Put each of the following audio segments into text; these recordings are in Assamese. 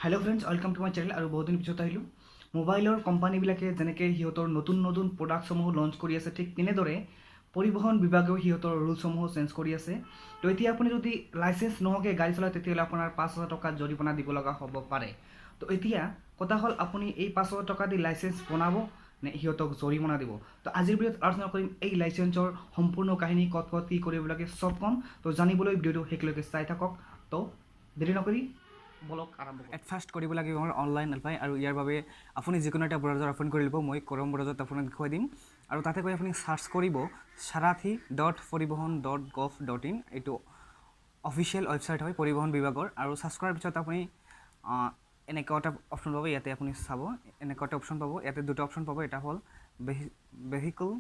Hello friends, welcome to my channel. আৰু বহুত দিন পিছত আহিলোঁ। মোবাইলৰ কোম্পানীবিলাকে যেনেকৈ সিহঁতৰ নতুন নতুন প্ৰডাক্টসমূহ লঞ্চ কৰি আছে, ঠিক তেনেদৰে পৰিবহণ বিভাগেও সিহঁতৰ ৰুলছসমূহ চেঞ্জ কৰি আছে। তো এতিয়া আপুনি যদি লাইচেঞ্চ নোহোৱাকৈ গাড়ী চলায়, তেতিয়াহ'লে আপোনাৰ 5000 টকা জৰিমনা দিব লগা হ'ব পাৰে। তো এতিয়া কথা হ'ল, আপুনি এই 5000 টকা দি লাইচেঞ্চ বনাব নে সিহঁতক জৰিমনা দিব? তো আজিৰ ভিডিঅ'ত আলোচনা কৰিম এই লাইচেঞ্চৰ সম্পূৰ্ণ কাহিনী, ক'ত ক'ত কি কৰিব লাগে চব ক'ম। তো জানিবলৈ ভিডিঅ'টো শেষলৈকে চাই থাকক। তো দেৰি নকৰি বলক আৰম্ভ। এট ফাৰ্ষ্ট কৰিব লাগিব আমাৰ অনলাইন এপ্লাই, আৰু ইয়াৰ বাবে আপুনি যিকোনো এটা ব্ৰাউজাৰ অ'পেন কৰি ল'ব। মই ক্ৰম ব্ৰাউজাৰত আপোনাক দেখুৱাই দিম। আৰু তাতে গৈ আপুনি চাৰ্চ কৰিব sarathi.paribahan.gov.in। এইটো অফিচিয়েল ৱেবছাইট হয় পৰিবহণ বিভাগৰ। আৰু চাৰ্চ কৰাৰ পিছত আপুনি এনেকুৱা এটা অপশ্যন পাব। ইয়াতে আপুনি চাব, এনেকুৱা এটা অপশ্যন পাব। ইয়াতে দুটা অপশ্যন পাব। এটা হ'ল ভেহিকল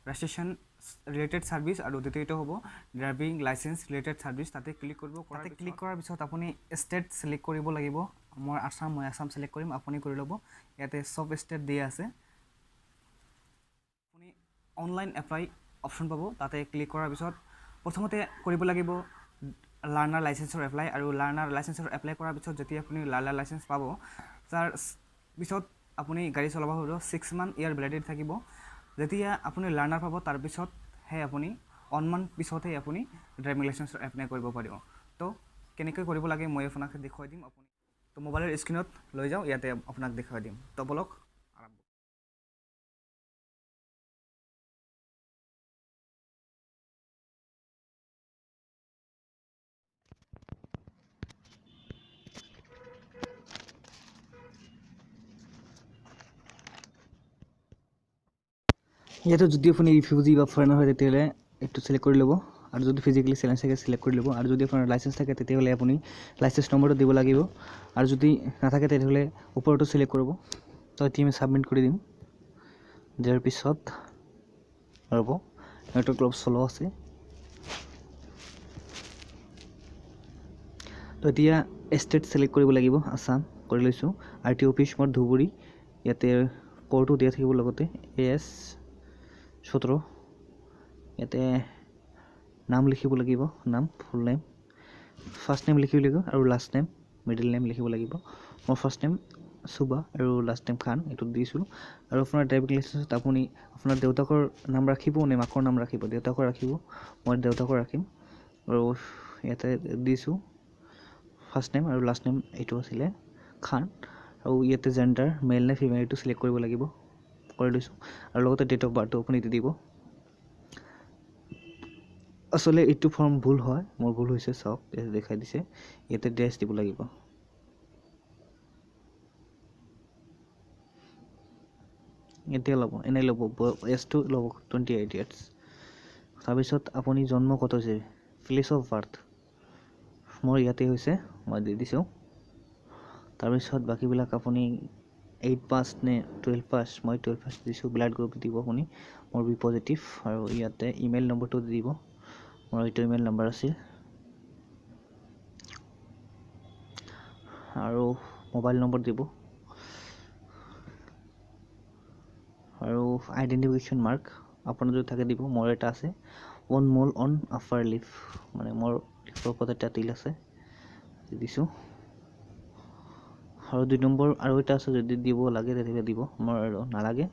ৰেজিষ্ট্ৰেশ্যন ৰিলেটেড ছাৰ্ভিচ আৰু দ্বিতীয়টো হ'ব ড্ৰাইভিং লাইচেঞ্চ ৰিলেটেড ছাৰ্ভিচ। তাতে ক্লিক কৰিব। তাতে ক্লিক কৰাৰ পিছত আপুনি ষ্টেট ছিলেক্ট কৰিব লাগিব। মই আছাম, মই আছাম ছিলেক্ট কৰিম, আপুনি কৰি ল'ব। ইয়াতে চব ষ্টেট দিয়া আছে। আপুনি অনলাইন এপ্লাই অপশ্যন পাব। তাতে ক্লিক কৰাৰ পিছত প্ৰথমতে কৰিব লাগিব লাৰ্ণাৰ লাইচেঞ্চৰ এপ্লাই। আৰু লাৰ্ণাৰ লাইচেঞ্চৰ এপ্লাই কৰাৰ পিছত যেতিয়া আপুনি লাৰ্ণাৰ লাইচেঞ্চ পাব, তাৰ পিছত আপুনি গাড়ী চলাব পাৰিব। 6 মান্থ ইয়াৰ ভেলিডিটি থাকিব। যেতিয়া আপুনি লাৰ্ণাৰ পাব, তাৰপিছতহে আপুনি ওৱান মান্থ পিছতহে আপুনি ড্ৰাইভিং লাইচেঞ্চৰ এপ্লাই কৰিব পাৰিব। তো কেনেকৈ কৰিব লাগে মই আপোনাক দেখুৱাই দিম। আপুনি তো মোবাইলৰ স্ক্ৰীণত লৈ যাওঁ, ইয়াতে আপোনাক দেখুৱাই দিম। তো বলক আৰম্ভ। ইয়াতে যদি আপুনি ৰিফিউজি বা ফৰেনাৰ হয়, তেতিয়াহ'লে এইটো চিলেক্ট কৰি ল'ব। আৰু যদি ফিজিকেলি চেলেঞ্জ থাকে, চিলেক্ট কৰি ল'ব। আৰু যদি আপোনাৰ লাইচেঞ্চ থাকে, তেতিয়াহ'লে আপুনি লাইচেঞ্চ নম্বৰটো দিব লাগিব। আৰু যদি নাথাকে, তেতিয়াহ'লে ওপৰটো চিলেক্ট কৰিব। তো এতিয়া আমি ছাবমিট কৰি দিম। দিয়াৰ পিছত ৰ'ব, নেটৱৰ্ক অলপ স্ল' আছে। তো এতিয়া ষ্টেট চিলেক্ট কৰিব লাগিব, আছাম কৰি লৈছোঁ। আৰ টি অফিচ মোৰ ধুবুৰী। ইয়াতে ক'ডটো দিয়া থাকিব, লগতে এ এছ 17। ইয়াতে নাম লিখিব লাগিব, নাম ফুল নেম, ফাৰ্ষ্ট নেম লিখিব লাগিব আৰু লাষ্ট নেম, মিডিল নেম লিখিব লাগিব। মোৰ ফাৰ্ষ্ট নেম চুবা আৰু লাষ্ট নেম খান, এইটো দিছোঁ। আৰু আপোনাৰ ড্ৰাইভিং লাইচেঞ্চত আপুনি আপোনাৰ দেউতাকৰ নাম ৰাখিব নে মাকৰ নাম ৰাখিব? দেউতাকৰ ৰাখিব, মই দেউতাকৰ ৰাখিম। আৰু ইয়াতে দিছোঁ ফাৰ্ষ্ট নেম আৰু লাষ্ট নেম, এইটো আছিলে খান। আৰু ইয়াতে জেণ্ডাৰ মেল নে ফিমেল, এইটো চিলেক্ট কৰিব লাগিব, কৰি লৈছোঁ। আৰু লগতে ডেট অফ বাৰ্থটো আপুনি দি দিব। আচলতে এইটো ফৰ্ম ভুল হয়, মোৰ ভুল হৈছে, চাওক ইয়াতে দেখাই দিছে। ইয়াতে ডেছ দিব লাগিব। এতিয়া ল'ব, এনেই ল'ব, এজটো ল'ব 28 ইয়াৰ্ছ। তাৰপিছত আপুনি জন্ম ক'ত হৈছে, প্লেচ অফ বাৰ্থ, মোৰ ইয়াতে হৈছে, মই দি দিছোঁ। তাৰপিছত বাকীবিলাক আপুনি 8 পাছ নে 12 পাছ, মই 12 পাছ দিছোঁ। ব্লাড গ্ৰুপ দিব আপুনি, মোৰ বি পজিটিভ। আৰু ইয়াতে ইমেইল নম্বৰটো দি দিব, মোৰ এইটো ইমেইল নম্বৰ আছিল। আৰু মোবাইল নম্বৰ দিব আৰু আইডেণ্টিফিকেশ্যন মাৰ্ক আপোনাৰ যদি থাকে দিব। মোৰ এটা আছে, one mole on upper lip, মানে মোৰ লিপৰ ওপৰত এটা তিল আছে, দিছোঁ। আৰু 2 নম্বৰ আৰু এটা আছে, যদি দিব লাগে তেতিয়াহ'লে দিব, মোৰ আৰু নালাগে।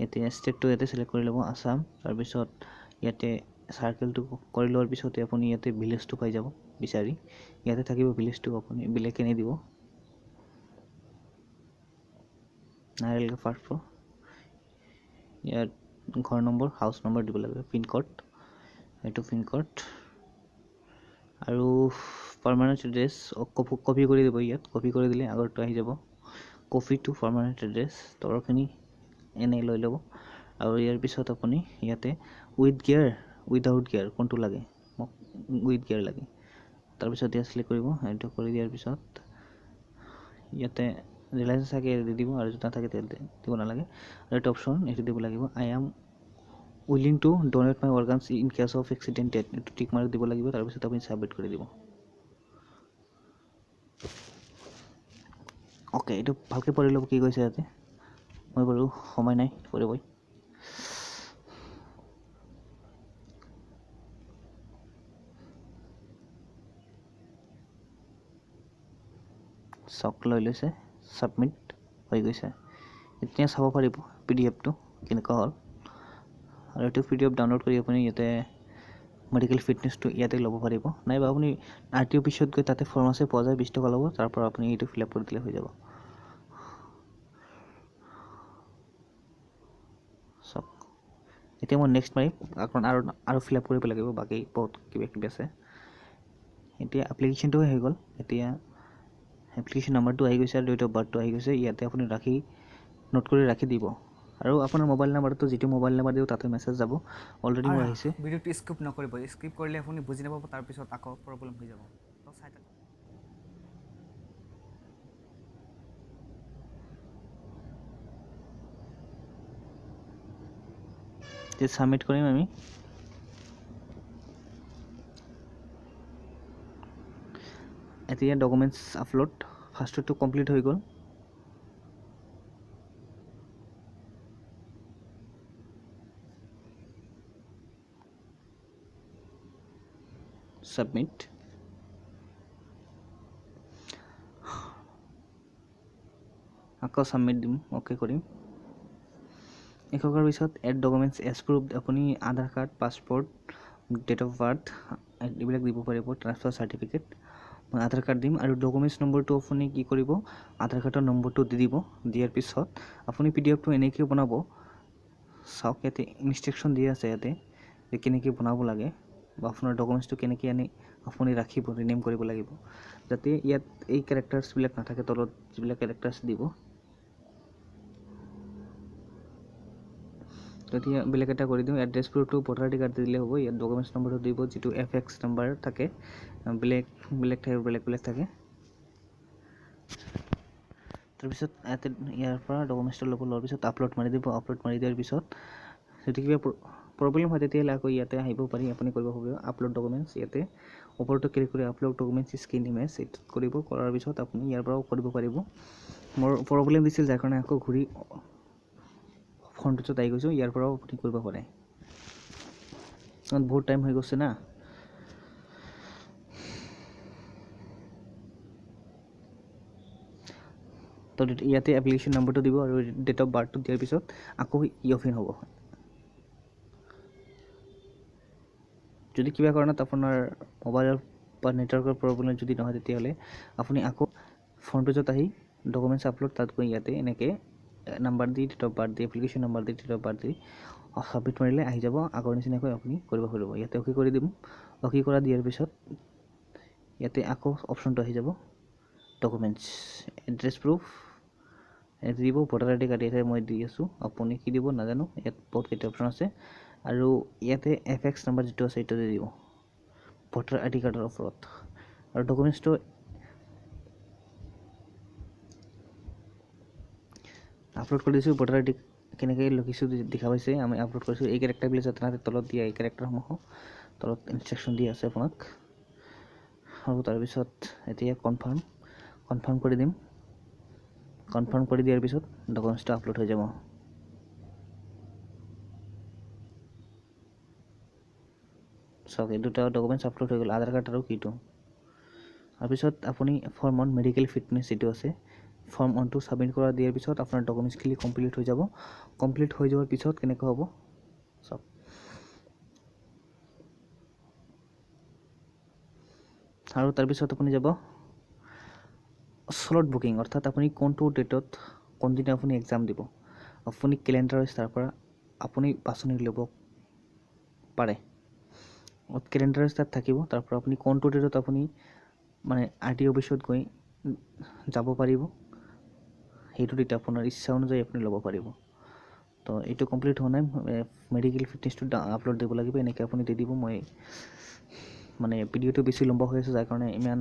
এতিয়া ষ্টেটটো ইয়াতে চিলেক্ট কৰি ল'ব, আছাম। তাৰপিছত ইয়াতে চাৰ্কেলটো কৰি লোৱাৰ পিছতে আপুনি ইয়াতে ভিলেজটো পাই যাব বিচাৰি। ইয়াতে থাকিব ভিলেজটো, আপুনি বেলেগকৈ নিদিব। নাৰিয়েল ফাৰ্ষ্ট ফ্ল'ৰ। ইয়াত ঘৰ নম্বৰ, হাউচ নম্বৰ দিব লাগিব, পিনক'ড, এইটো পিনক'ড। আৰু পাৰ্মানেণ্ট এড্ৰেছ কপি কৰি দিব। ইয়াত কপি কৰি দিলে আগৰটো আহি যাব, কপি টু পাৰ্মানেণ্ট এড্ৰেছ। তলৰখিনি এনেই লৈ ল'ব। আৰু ইয়াৰ পিছত আপুনি ইয়াতে উইথ গিয়াৰ, উইদাউট গিয়াৰ কোনটো লাগে, মোক উইথ গিয়াৰ লাগে। তাৰপিছত ইয়াত চিলেক্ট কৰিব। এইটো কৰি দিয়াৰ পিছত ইয়াতে লাইচেঞ্চ থাকে দি দিব, আৰু যদি নাথাকে তেন্তে দিব নালাগে। আৰু এটা অপশ্যন এইটো দিব লাগিব, I am willing to donate my organs in case of accident death, এইটো টিক মাৰ্ক দিব লাগিব। তাৰপিছত আপুনি ছাবমিট কৰি দিব। অ'কে, এইটো ভালকৈ পঢ়ি ল'ব কি কৈছে ইয়াতে, মই বাৰু সময় নাই পঢ়িবই। চাওক লৈ লৈছে, ছাবমিট হৈ গৈছে। এতিয়া চাব পাৰিব পি ডি এফটো কেনেকুৱা হ'ল। আৰু এইটো পি ডি এফ ডাউনলোড কৰি আপুনি ইয়াতে মেডিকেল ফিটনেছটো ইয়াতে ল'ব পাৰিব, নাইবা আপুনি আৰ টি অফিচত গৈ তাতে ফৰ্ম আছে পোৱা যায়, 20 টকা ল'ব, তাৰ পৰা আপুনি এইটো ফিল আপ কৰি দিলে হৈ যাব। চাওক এতিয়া মই নেক্সট মাৰিম, কাৰণ আৰু ফিল আপ কৰিব লাগিব, বাকী বহুত কিবা কিবি আছে। এতিয়া এপ্লিকেশ্যনটো হৈ গ'ল। এতিয়া এপ্লিকেশ্যন নাম্বাৰটো আহি গৈছে আৰু ডেট অফ বাৰ্থটো আহি গৈছে। ইয়াতে আপুনি ৰাখি নোট কৰি ৰাখি দিব। আৰু আপোনাৰ মোবাইল নাম্বাৰটো যিটো মোবাইল নাম্বাৰ দিব তাতে মেছেজ যাব, অলৰেডি মোৰ আহিছে। ভিডিঅ'টো স্কিপ নকৰিব, স্কিপ কৰিলে আপুনি বুজি নাপাব, তাৰপিছত আকৌ প্ৰব্লেম হৈ যাব। তো চাই থাকক। এতিয়া ছাবমিট কৰিম আমি। এতিয়া ডকুমেণ্টছ আপলোড ফাৰ্ষ্টটো কমপ্লিট হৈ গ'ল। ছাবমিট। আকৌ ছাবমিট দিম, অ'কে কৰিম। একোৱাৰ পিছত এড ডকুমেণ্টছ এজ প্ৰুফ, আপুনি Aadhaar card, passport, date of birth এইবিলাক দিব পাৰিব, ট্ৰান্সফাৰ চাৰ্টিফিকেট। মই আধাৰ কাৰ্ড দিম আৰু ডকুমেণ্টছ নম্বৰটো আপুনি কি কৰিব, আধাৰ কাৰ্ডৰ নম্বৰটো দি দিব। দিয়াৰ পিছত আপুনি পি ডি এফটো এনেকৈ বনাব। চাওক ইয়াতে ইনষ্ট্ৰাকশ্যন দিয়া আছে ইয়াতে যে কেনেকৈ বনাব লাগে বা আপোনাৰ ডকুমেণ্টছটো কেনেকৈ আনি আপুনি ৰাখিব, ৰিনেম কৰিব লাগিব, যাতে ইয়াত এই কেৰেক্টাৰ্ছবিলাক নাথাকে, তলত যিবিলাক কেৰেক্টাৰ্ছ দিব। তেতিয়া বেলেগ এটা কৰি দিওঁ। এড্ৰেছ প্ৰুফটো ভোটাৰ আই ডি কাৰ্ড দিলে হ'ব। ইয়াত ডকুমেণ্টছ নম্বৰটো দিব, যিটো এফ এক্স নম্বৰ থাকে, বেলেগ বেলেগ ঠাইৰ বেলেগ বেলেগ থাকে। তাৰপিছত ইয়াতে ইয়াৰ পৰা ডকুমেণ্টছটো ল'ব, লোৱাৰ পিছত আপলোড মাৰি দিব। আপলোড মাৰি দিয়াৰ পিছত যদি কিবা প্ৰব্লেম হয় তেতিয়াহ'লে আকৌ ইয়াতে আহিব পাৰি, আপুনি কৰিব পাৰিব আপলোড ডকুমেণ্টছ। ইয়াতে ওপৰটো ক্লিক কৰি আপলোড ডকুমেণ্টছ স্ক্ৰীন ইমেজ এইটোত কৰিব। কৰাৰ পিছত আপুনি ইয়াৰ পৰাও কৰিব পাৰিব। মোৰ প্ৰব্লেম দিছিল যাৰ কাৰণে আকৌ ঘূৰি ফ্ৰণ্টত আহি গৈছোঁ, ইয়াৰ পৰাও আপুনি কৰিব পাৰে। বহুত টাইম হৈ গৈছে না। তো ইয়াতে এপ্লিকেশ্যন নম্বৰটো দিব আৰু ডেট অফ বাৰ্থটো দিয়াৰ পিছত আকৌ ই অফিন হ'ব। যদি কিবা কাৰণত আপোনাৰ মোবাইলৰ বা নেটৱৰ্কৰ প্ৰব্লেম যদি নহয় তেতিয়াহ'লে আপুনি আকৌ ফ্ৰণ্ট পেজত আহি ডকুমেণ্টছ আপলোড তাত গৈ ইয়াতে এনেকৈ নাম্বাৰ দি ডেট অফ বাৰ্থ দি এপ্লিকেশ্যন নাম্বাৰ দি ডেট অফ বাৰ্থ দি ছাবমিট মাৰিলে আহি যাব। আগৰ নিচিনাকৈ আপুনি কৰিব পাৰিব। ইয়াতে অ'কে কৰি দিম। অ'কে কৰা দিয়াৰ পিছত ইয়াতে আকৌ অপশ্যনটো আহি যাব, ডকুমেণ্টছ এড্ৰেছ প্ৰুফ ইয়াতে দিব, ভোটাৰ আই ডি কাৰ্ড ইয়াতে মই দি আছোঁ, আপুনি কি দিব নাজানো। ইয়াত বহুতকেইটা অপশ্যন আছে আৰু ইয়াতে এফ এক্স নাম্বাৰ যিটো আছে সেইটো দি দিব ভোটাৰ আই ডি কাৰ্ডৰ ওপৰত। আৰু ডকুমেণ্টছটো আপলোড কৰি দিছোঁ। ভোটাৰ আই ডি কেনেকৈ লিখিছোঁ দেখা পাইছে, আমি আপলোড কৰিছোঁ। এই কেৰেক্টাৰবিলাক যাতে নাথাকে তলত দিয়া এই কেৰেক্টাৰসমূহ তলত ইনষ্ট্ৰাকশ্যন দিয়া আছে আপোনাক। আৰু তাৰপিছত এতিয়া কনফাৰ্ম কৰি দিম। কনফাৰ্ম কৰি দিয়াৰ পিছত ডকুমেণ্টছটো আপলোড হৈ যাব। চাওক এই দুটা ডকুমেণ্টছ আপলোড হৈ গ'ল, আধাৰ কাৰ্ড আৰু কিটো। তাৰপিছত আপুনি ফৰ্ম অন মেডিকেল ফিটনেছ যিটো আছে ফৰ্ম অনটো ছাবমিট কৰা দিয়াৰ পিছত আপোনাৰ ডকুমেণ্টছখিনি কমপ্লিট হৈ যাব। কমপ্লিট হৈ যোৱাৰ পিছত কেনেকুৱা হ'ব চাওক। আৰু তাৰপিছত আপুনি যাব স্লট বুকিং, অৰ্থাৎ আপুনি কোনটো ডেটত কোনদিনা আপুনি এক্সাম দিব, আপুনি কেলেণ্ডাৰ তাৰ পৰা আপুনি বাছনি ল'ব পাৰে। কেলেণ্ডাৰ তাত থাকিব, তাৰ পৰা আপুনি কোনটো ডেটত আপুনি মানে আৰ টি অফিচত গৈ যাব পাৰিব, সেইটো ডেট আপোনাৰ ইচ্ছা অনুযায়ী আপুনি ল'ব পাৰিব। তো এইটো কমপ্লিট হোৱা নাই, মেডিকেল ফিটনেছটো আপলোড দিব লাগিব, এনেকৈ আপুনি দি দিব। মই মানে ভিডিঅ'টো বেছি লম্বা হৈ আছে যাৰ কাৰণে ইমান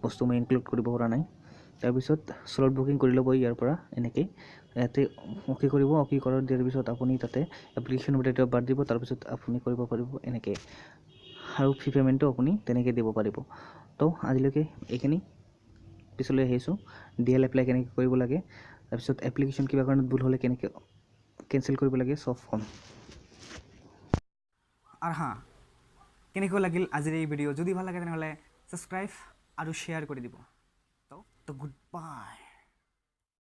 বস্তু মই ইনক্লুড কৰিব পৰা নাই। তাৰপিছত স্লট বুকিং কৰি ল'ব ইয়াৰ পৰা এনেকৈ ইয়াতে অ'কে কৰিব। অ'কে কৰাৰ দিয়াৰ পিছত আপুনি তাতে এপ্লিকেশ্যন ডেট অফ বাৰ্থ দিব, তাৰপিছত আপুনি কৰিব পাৰিব এনেকৈ। আৰু ফি পে'মেণ্টটো আপুনি তেনেকৈ দিব পাৰিব। তো আজিলৈকে এইখিনি, পিছলৈ আহিছোঁ ডি এল এপ্লাই কেনেকৈ কৰিব লাগে, তাৰপিছত এপ্লিকেশ্যন কিবা কাৰণত ভুল হ'লে কেনেকৈ কেঞ্চেল কৰিব লাগে, চব ফৰ্ম। আৰু হা, কেনেকুৱা লাগিল আজিৰ এই ভিডিঅ'? যদি ভাল লাগে তেনেহ'লে ছাবস্ক্ৰাইব আৰু শ্বেয়াৰ কৰি দিব। তো তো গুড বাই।